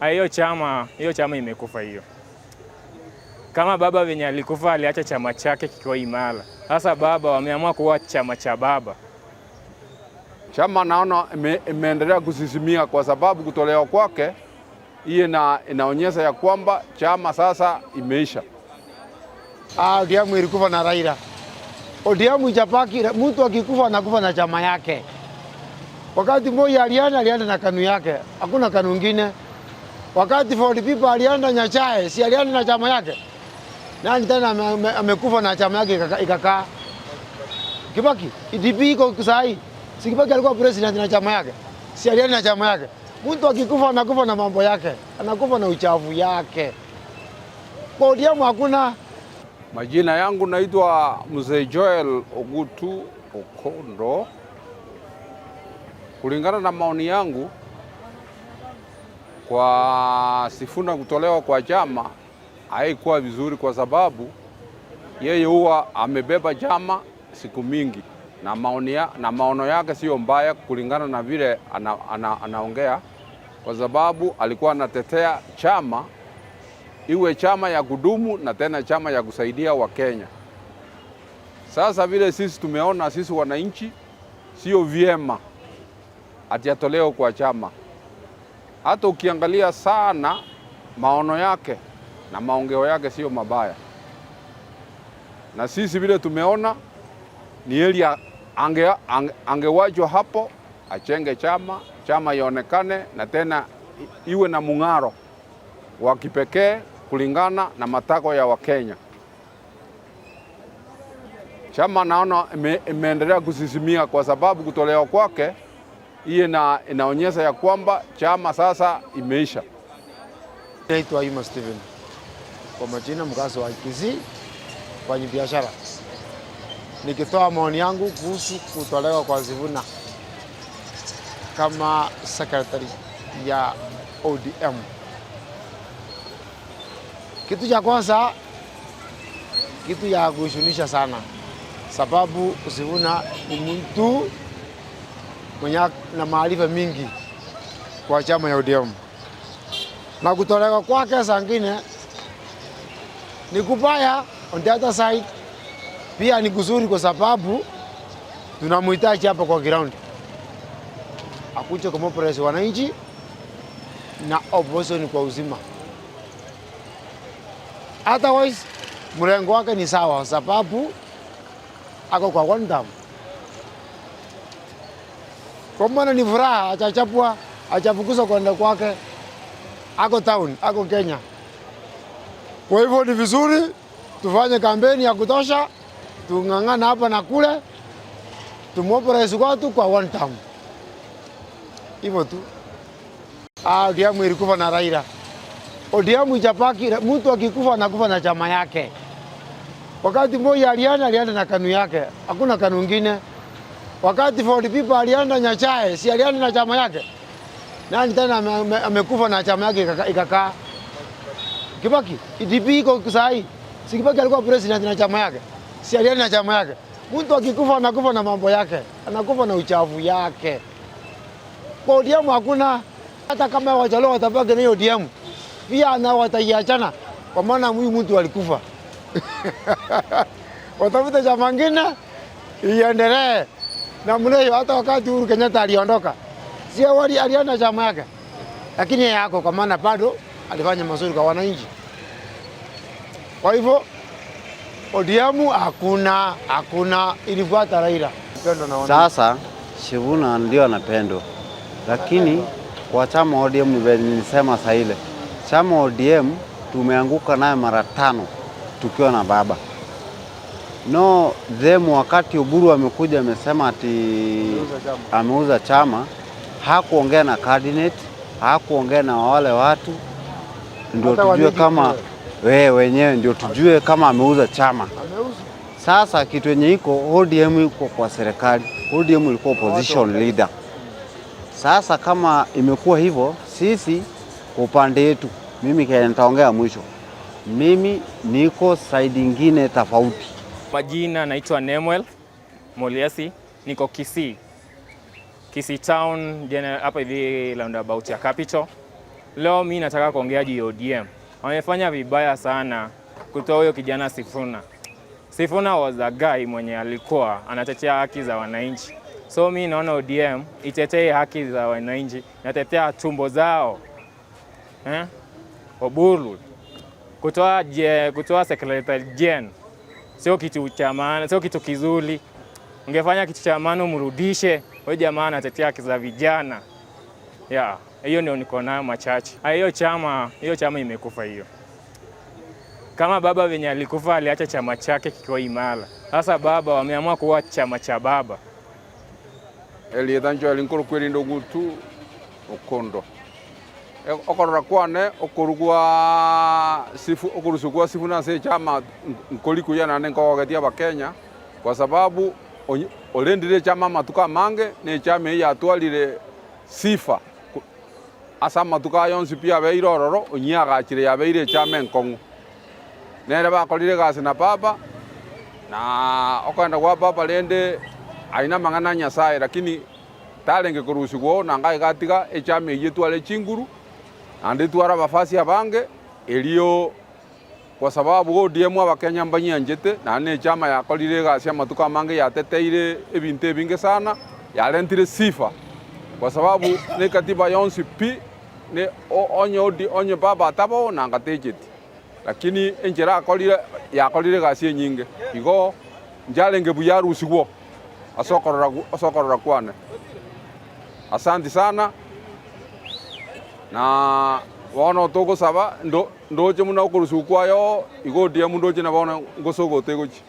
Hiyo chama imekufa hiyo. Kama baba venye alikufa, aliacha chama chake kikiwa imara. Sasa baba wameamua kuwa chama cha baba. Chama naona imeendelea kusisimia kwa sababu kutolewa kwake hiyo inaonyesha ya kwamba chama sasa imeisha. Ah, ODM ilikufa na Raila. ODM ijapaki, mtu akikufa anakufa na chama yake. Wakati Moi alienda, alienda na KANU yake, hakuna KANU ingine. Wakati Ford People alienda Nyachae, si alienda na chama yake? Nani tena amekufa na chama yake ikakaa? Kibaki, DP iko sahi. Si Kibaki alikuwa president na chama yake? Si alienda na chama yake? Mtu akikufa anakufa na mambo yake, anakufa na uchafu yake. Kwa ODM hakuna. Majina yangu naitwa Mzee Joel Ogutu Okondo. Kulingana na maoni yangu, kwa Sifuna kutolewa kwa chama haikuwa vizuri, kwa sababu yeye huwa amebeba chama siku mingi na maono yake sio mbaya kulingana na vile anaongea, kwa sababu alikuwa anatetea chama iwe chama ya kudumu na tena chama ya kusaidia Wakenya. Sasa vile sisi tumeona, sisi wananchi, sio vyema ati atolewe kwa chama. Hata ukiangalia sana maono yake na maongeo yake sio mabaya, na sisi vile tumeona ni heri angewachwa hapo achenge chama, chama ionekane na tena iwe na mung'aro wa kipekee kulingana na matakwa ya Wakenya. Chama naona imeendelea kusisimia kwa sababu kutolewa kwake hiyo inaonyesha ya kwamba chama sasa imeisha. Naitwa Ayuma Steven, kwa majina mkazi wa Kisii, kwenye biashara. Nikitoa maoni yangu kuhusu kutolewa kwa Sifuna kama secretary ya ODM. Kitu cha kwanza, kitu ya kuhuzunisha sana, sababu Sifuna ni mtu mwenye na maarifa mingi kwa chama ya ODM, na kutolewa kwake saa ngine ni kubaya, on the other side pia ni kuzuri, kwa sababu tunamhitaji hapa kwa ground akuje kumobilize wananchi na opposition kwa uzima. Otherwise mrengo wake ni sawa, sababu ako kwa one term. Kwa maana ni furaha, achachapwa, achafukuzwa kwenda kwake, ako town, ako Kenya. Kwa hivyo ni vizuri tufanye kampeni ya kutosha, tung'ang'ana hapa na kule, tumobilize watu kwa one term. Hivyo tu. Ah, ODM ilikufa na Raila. ODM ijapaki, mtu akikufa anakufa na chama yake. Wakati Moi alienda, alienda na KANU yake, hakuna KANU ingine. Wakati Ford People alienda Nyachae, si alienda na chama yake? Nani tena amekufa na chama yake ikakaa? Kibaki, DP iko sahi. Si Kibaki alikuwa president na chama yake? Si alienda na chama yake? Mtu akikufa anakufa na mambo yake, anakufa na uchafu yake. Kwa ODM hakuna, hata kama Wajaluo watabaki na hiyo ODM pia na wataiachana, kwa maana huyu mtu alikufa. Watafuta chama kingine iendelee namna hiyo. Hata wakati Uhuru Kenyatta aliondoka, si awali alienda chama yake, lakini yeye yako, kwa maana bado alifanya mazuri kwa wananchi. Kwa hivyo ODM hakuna, hakuna, ilifuata Raila. Pendo na wananchi. Sasa Sifuna ndio anapendwa, lakini kwa chama ODM vile nilisema saa ile, chama ODM tumeanguka naye mara tano tukiwa na baba no them. Wakati Oburu amekuja amesema ati Ameuza chama. Ameuza chama, hakuongea na cabinet, hakuongea na wale watu, ndio Hata tujue wenyeji kama we wenyewe ndio tujue kama ameuza chama. Ameuza. Sasa kitu yenye iko, ODM iko kwa serikali, ODM ilikuwa opposition leader. Sasa kama imekuwa hivyo, sisi kwa upande yetu, mimi kenye nitaongea mwisho, mimi niko side ingine tofauti. Majina naitwa Nemwel Moliasi, niko Kisii, Kisii Town hapa hivi roundabout ya Capital. Leo mi nataka kuongea juu ya ODM. Wamefanya vibaya sana kutoa huyo kijana Sifuna. Sifuna was a guy mwenye alikuwa anatetea haki za wananchi. So mi naona ODM itetee haki za wananchi, natetea tumbo zao, eh? Oburu kutoa secretary gen sio kitu cha maana, sio kitu kizuri. Ungefanya kitu cha maana umrudishe huyo jamaa, anatetea haki za vijana. Yeah, hiyo ndio niko nayo machache. Hiyo chama imekufa hiyo. Kama baba venye alikufa aliacha chama chake kikiwa imara. Sasa baba wameamua kuwa chama cha baba. Elietha Joel nkuru ndogutu okondo okorora kwane okorugwa sifu okorusugwa sifu nase chama nkori kuya nane nkogogetia abakenya kwa sababu orendire chama amatuko amange na echama eye yatwarire sifa ase amatuko aya onsi pi abeire ororo onye agachire yabeire echama enkong'u nere bakorire egasi na baba na okogenda gwa baba rende aina amang'ana a Nyasaye lakini tarenge korusigwa nanga igatiga echama eywo etware chinguru naende etware abafasi abange erio kwa sababu ODM abakenya mbanyianchete naende na echama yakorire egasi amatuko amange yateteire ebinto ebinge sana yarentire sifa kwa sababu na ekatiba yonsi pi ne onye odi onye baba atabo nanga techeti lakini enchera akorire yakorire egasi enyinge igo njarenge buya arusigwo ase okorora ase okorora kwane. Asanti sana na bono togosaba ndo ndoche muna okorusiwa kwayo igo ODM ndoche na bono ngosogote gochi.